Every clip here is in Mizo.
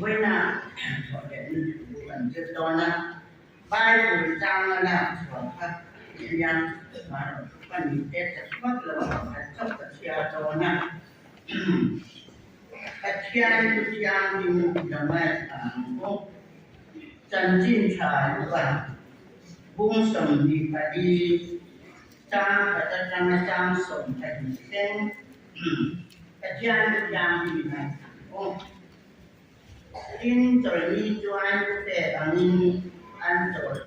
Vawiina thawhlehna thu kan zir dawn a, Bible changa lak chhuah kha hian ka ni te ta vak lo a, pakhat chauh ka chhiar dawn a. Pathian chu thianghlim lo ngaithla ang u. Chanchin tha luka bung 24 chang khat atanga chang 12 thleng Pathian chu thianghlim i ngaithla ang u. Tin, chawlhni chuan thupek angin an chawl.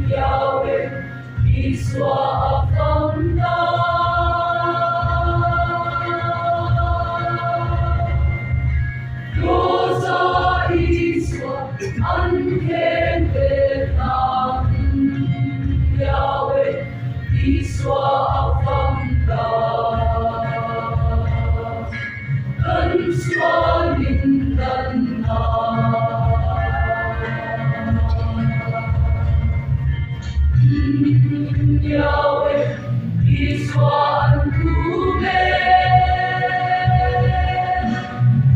Yahweh, Isua a fam ta. Rosa Isua an khen ve ta. Yahweh, Isua a fam ta. Kan sualin kan na. Yahweh, Isua an thu me.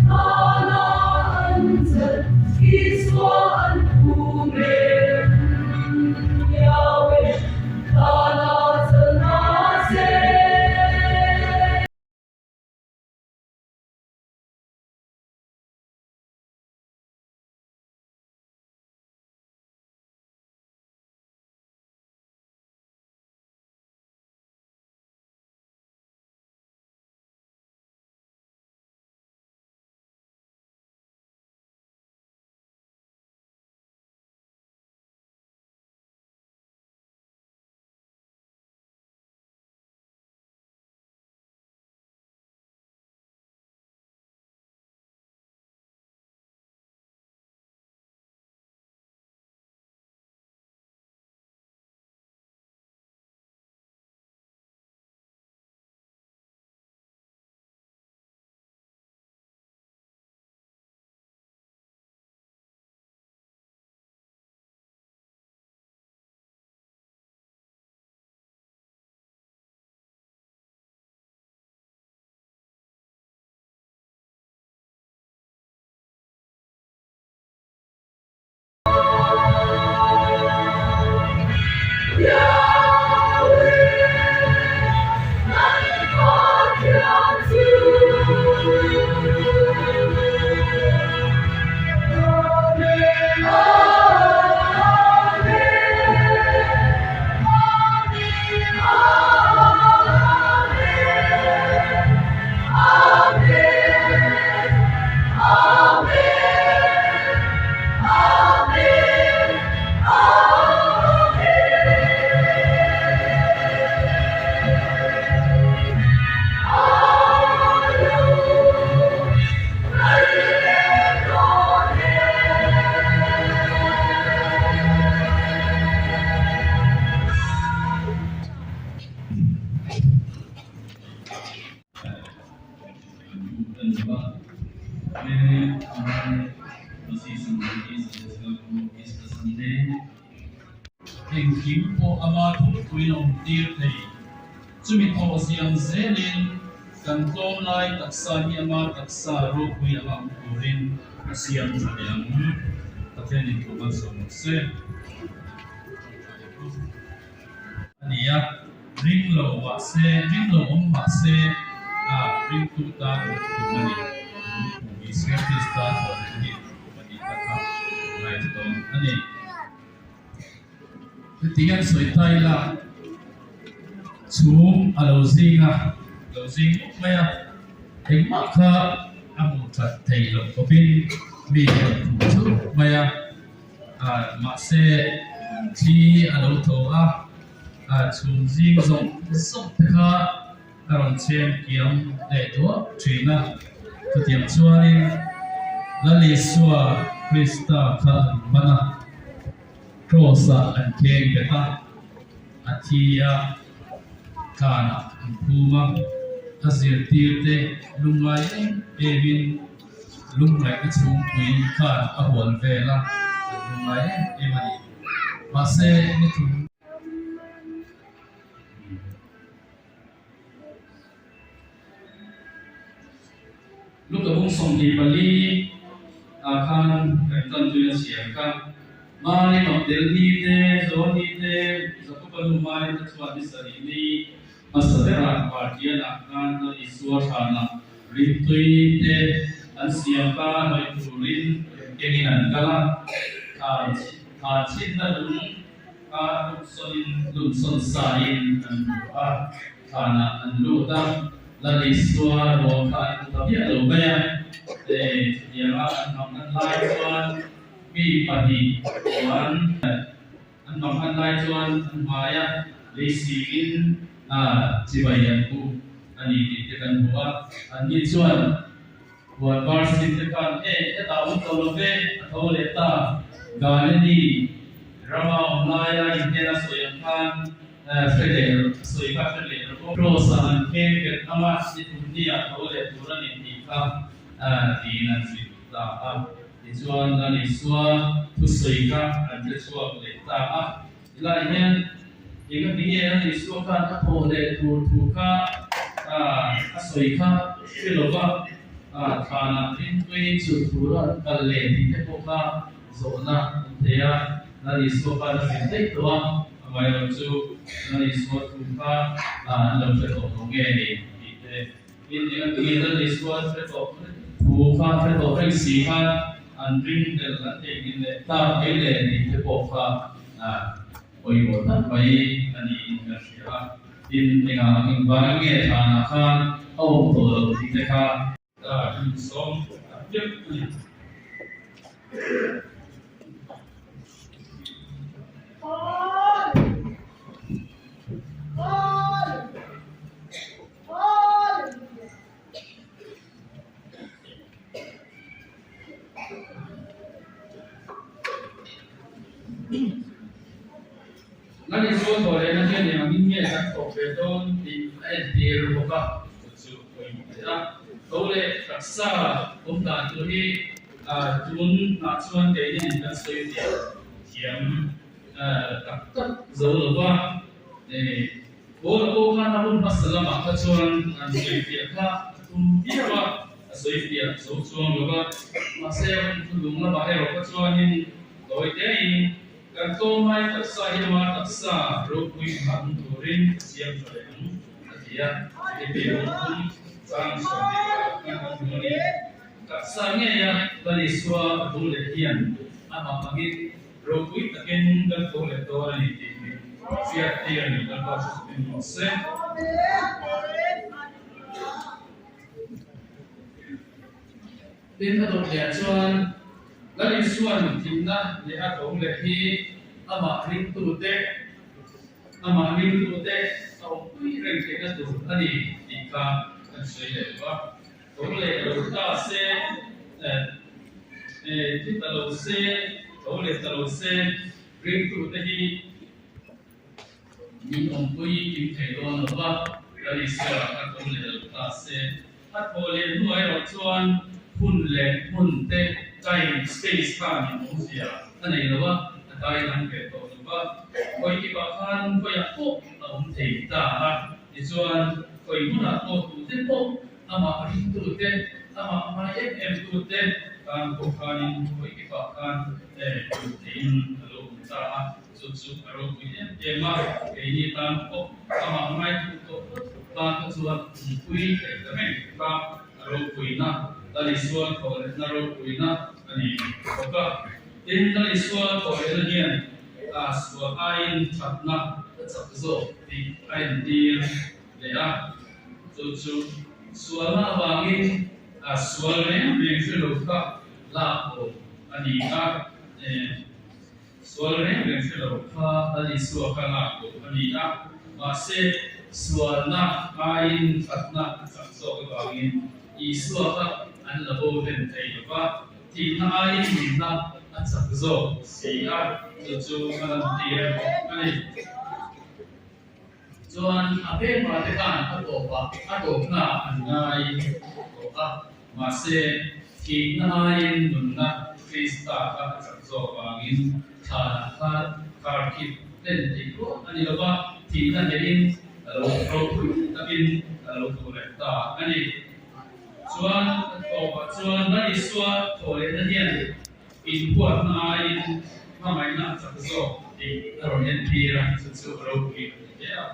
Ana an zat, Isua an thu me. Yahweh, Ana zana se. Hmare Moses and Ladies Sunday School Easter Sunday. Engkim pawh ama thupui a awm tir thei. Chumi thawh ziang zelin kan tlawm lai taksa hi ama taksa ropui anga awm turin a siam tha leh ang. Pathianin thu malsawm rawh se. A ni a, ring lo mahse, ring lo awm mahse a ringtu tan tum a ni. Lungphu Isua Krista thawh leh hi tum a nih tak kha ngaithla dawn a ni. Heti hian sawi ta ila, chhum a lo zing a, lo zing mup mai a, engmah kha a hmuh that theih loh khawpin mi a rawn phuh chhup mai a. Mahse, thli a lo tho a, chhum zing zawng zawng te kha a rawn chhem kiam leh duah thin a. Chutiang chuanin Lal Isua Krista kha an man a, Kraws-ah an kheng bet a, a thi a, tlanah an phum a, a zirtirte lungngai em emin Lungngaihna chhungpui khan a hual vel a, an lungngai em em a ni. Mahse, ni thum. Luka bung 24 ah khan kan tan tui a chhiar kha. Mari Magdalene te, Johani te, Jakoba nu Mari te chuan ni sarih ni Hmasa berah Vartianah khan Lal Isua hranah rimtui te an siam ka hnawih turin kengin an kal a, thlan chhinna lung kha lumsawnin lumsawn sain an hmu a, thlanah an lut a, Lal Isua ruang kha an hmu ta miah lo mai a, chutianga an hmang an lai chuan mi pahnih chuan An bang an lai chuan an hmai a, lei singin chibai an buk a ni tih te kan hmu a. Anni chuan huan var sin te khan, E, hetah awm tawh lo ve, a tho leh ta. Galili rama awm laia inhnena sawi ang khan hre leh sawi kha hre leh rawh. Kraws-ah an kheng bet anga ni thum nia tho leh tur a ni tih kha tiin an hrilh ta a. Tichuan, Lal Isua thusawi kha an hre chhuak leh ta a. Tilai hian engati nge Lal Isua khan a thawh leh tur thu kha a sawi kha hre lo va, thlanah ringtui chhut tura an kal leh tih te pawh kha zawhna an thei a. Lal Isua khan a hrilh daih tawh a, amaherawhchu chu Lal Isua thu kha an lo hre tawh lo nge ni tih te Tin, engati nge Lal Isua hre tawh thu kha hre tawh reng si khan an ring tel an theihnghilh leh tak mai le tih te pawh kha pawimawh tak mai a niin ka hria a. Tin, engah engvang nge thlanah khan a awm tawh lo tih te kha insawm tak vek a ni. Nan insual tawh lehna hian eng angin nge kan thawk ve dawn tih a entir bawk a, chu chu pawimawh hle a. Tho leh taksa awm dan tur hi tun ah chuan keini kan sawi fiah thiam tak tak zo lo va. Paul a pawh khan a hun hmasa lamah kha chuan an sawi fiah kha a tum viau a, a sawi fiah zo chuang lo va. Mahse a hun thulung lamah erawh kha chuanin tawi tein kan tlawmai taksa hi ama taksa ropui phah hmu turin a siam tha leh ang a ti a. Heti hun thum chang 12 khan kan hmu a ni. Taksa ngeia Lal Isua a tum leh hian amah angin Ropui takin kan tho leh dawn a ni tih hi hriat tir a ni. Lalpa chu sakin rawh se. Tin, a dawt leh chuan Lal Isuan thimna leh a tho leh hi amah ringtute amah ringtute a awmpui reng theihna tur a ni tih kha kan sawi leh duh a. Tho leh lo ta se, thi ta lo se, tho leh ta lo se, ringtute hi min awmpui kim thei dawn lo va, Lal Isua a tho leh lo ta se. A tho leh hnuah erawh chuan Hun leh hmun te, time, space khanin awmzia a nei lo a, a dai dang ve tawh lo va. Khawi kipah khan khawiah pawh a awm thei ta a, tichuan khawi hmunah pawh tute pawh amah ringtute, amah hmai em em tute tan pawh khanin khawi kipah khan hmuh theihin a lo awm ta a. Chu chu a ropui em em a, keini tan pawh amah ngaitu tawh phawt tan kha chuan awmpui theih ta reng kha a ropuina, Lal Isua thawhlehna ropuina a ni bawk a. Tin, Lal Isua thawhlehna hian a sual aiin thatna a chak zawk tih a entir leh a, chu chu sualna avangin a sual reng reng hre lo kha lak awm a ni a. Sual reng reng hre lo kha Lal Isua kha lak awm a ni a, mahse sualna aiin thatna a chak zawk avangin Isua kha an la bo hlen thei lo va, thihna aiin nunna a chak zawk si a, chu chu a lantir bawk a ni. Chuan a hmelma te khan a tawpah a tawpna an ngai tawh a, mahse thihna aiin nunna Krista kha a chak zawk vangin thlanah khan kharkhip hlen theih rual a ni lo va, thihna hnehin a lo ropui takin a lo tawh leh ta a ni. Chuan a tawpah chuan Lal Isua thawhlehna hian Inhuatna aiin hmangaihna a chak zawk tih a rawn entir a, chu chu a ropui a ni hle a.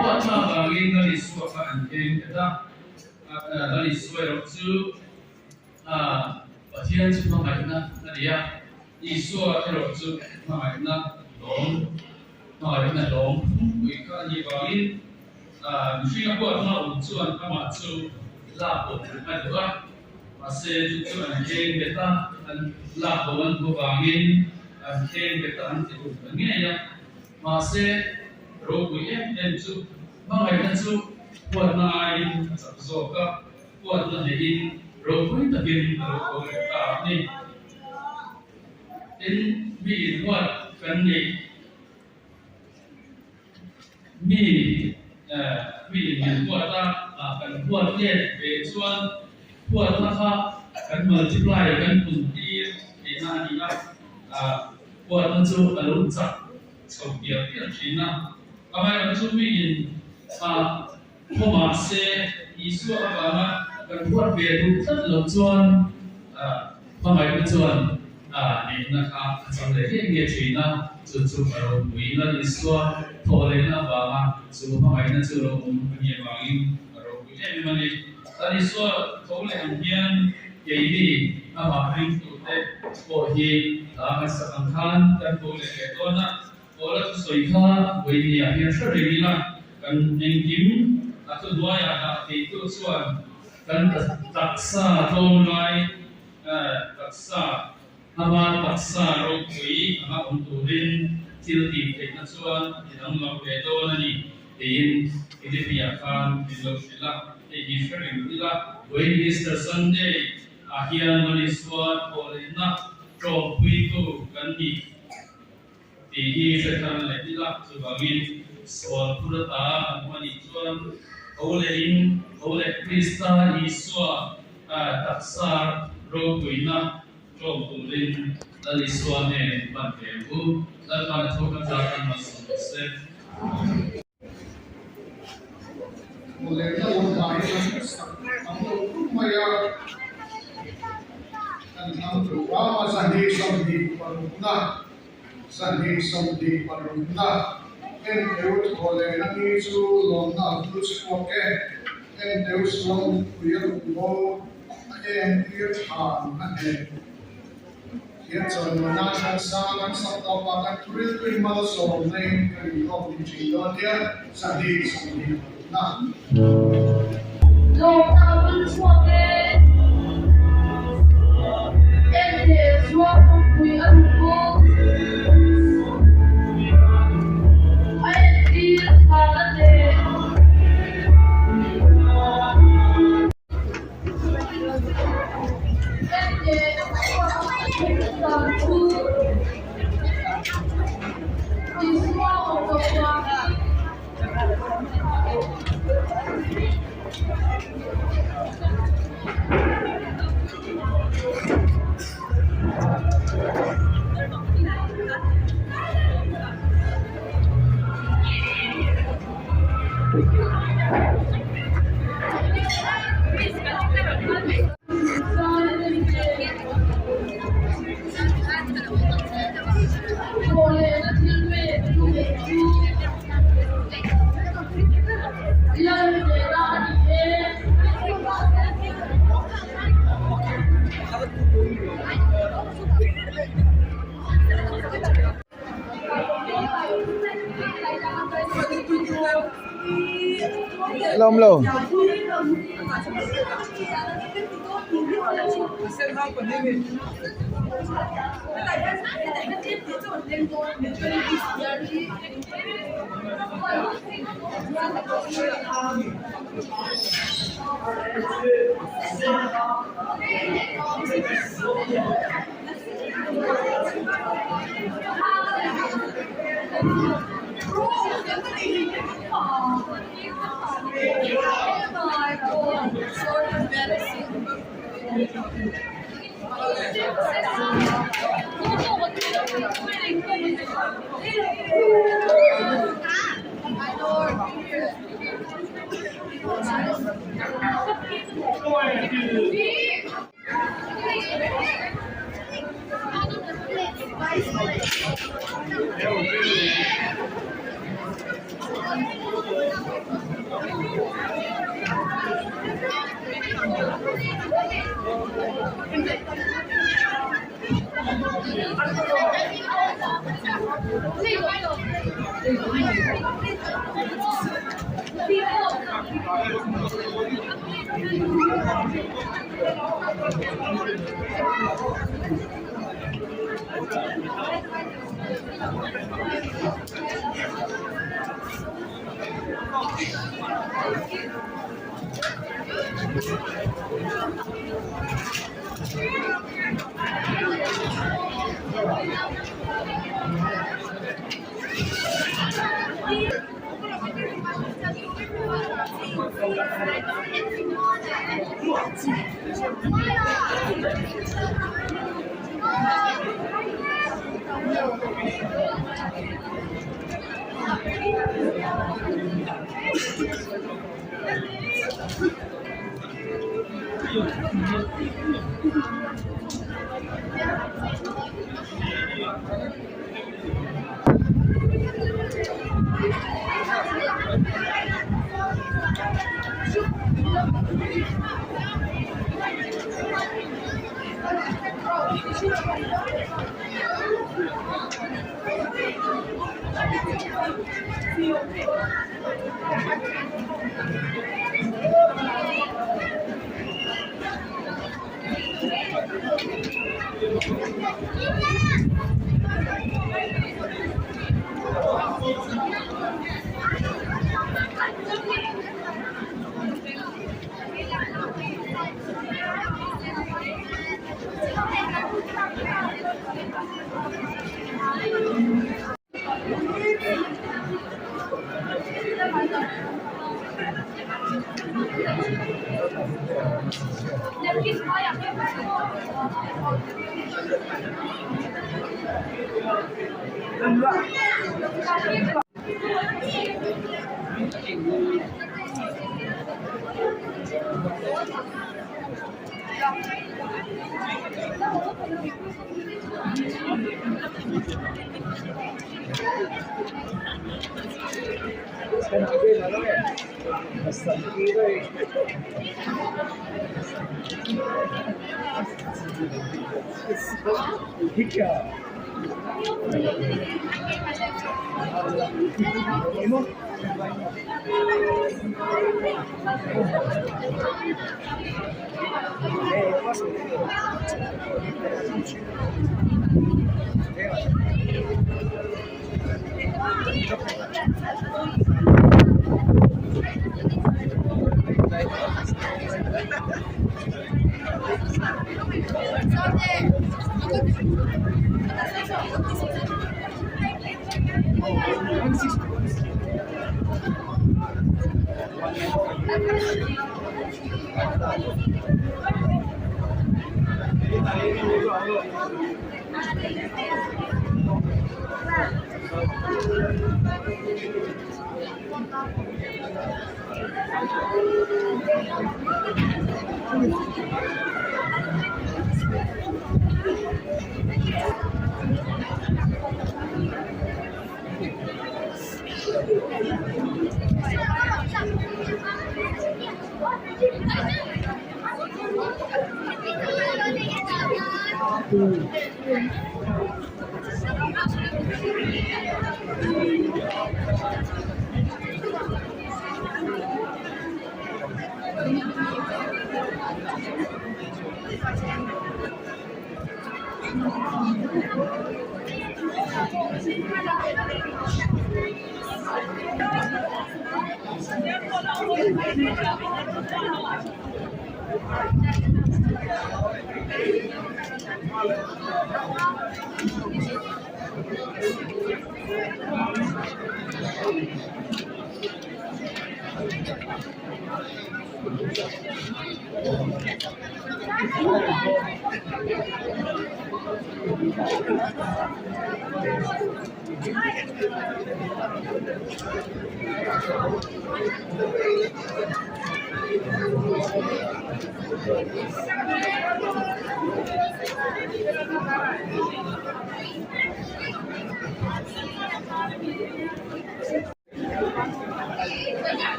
Huatna avangin Lal Isua kha an keng nghet a, Lal Isua erawh chu Pathian chu hmangaihna a ni a, Isua erawh chu hmangaihna lawm, hmangaihna lawm pui kha a nih avangin mihringa huatna awm chuan amah chu lak awm a duh a, mahse chu chu an kheng bet a, an lak awm an duh avangin an kheng bet a, an ti duh ta ngei a, mahse ropui em em chu hmangaihna chu huatna aiin a chak zawk a. Huatna neiin ropui takin a lo tho leh ta a ni. Tin, mi inhuat kan nih, mi mi in min huat a, kan huat let ve chuan huatna kha kan multiply, kan pun tir tihna a ni a, huatna chu a lo chak chho pial pial thin a. Amaherawhchu mi in Khaw mahse, Isua avanga kan huat ve duh tlat loh chuan hmangaihna chuan nihna kha a chang leh nge nge thin a, chu chu a ropui. Lal Isua thawhlehna avanga chu hmangaihna chu lo awm a nih avangin a ropui em em a ni. Lal Isua tho leh ang hian keini amah ringtute pawh hi ngaihsak ang khan kan tho leh leh dawn a. Paula thusawi kha Vawinia hian hre reng ila, kan engkim a thuhnuaiah dah theitu chuan kan taksa tlawmlai taksa ama taksa ropui anga awm turin thil tih theihna chuan a ti danglam ve dawn a ni tiin Philippi-ah khan min lo hrilh a, hei hi hre reng ila. Vawiin Easter Sunday ah hian Malisua thawhlehna tlawmpuitu kan ni. Tih hi hre thar leh ila, chuvangin sual phur ata kan hmu a nih chuan tho lehin tho leh Krista Isua taksa ropuina tlawm turin Lal Isua nen pan ve ang u. Lalpan a thu kan zar kan malsawm rawh se. Mawlehna lam ah hian sak tam lo khawp mai a, kan hnam programa 226na, 226na Enteu thawhlehna ni chu lawmna a vul chhuak e, Enteu sual mutpui a ruk bo a entir than a hneh. Thiam chawimawi nan kan sang kan sak tawp a, kan thuril tui malsawm naiin kan inkhawm ding thin dawn nia, 226na. Lawmna a vul chhuak e. Enteh sual kawngpui a ruk bawk. A entir than a hneh. Lawm lo.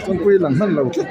Kawngpui lang hman lo tlat.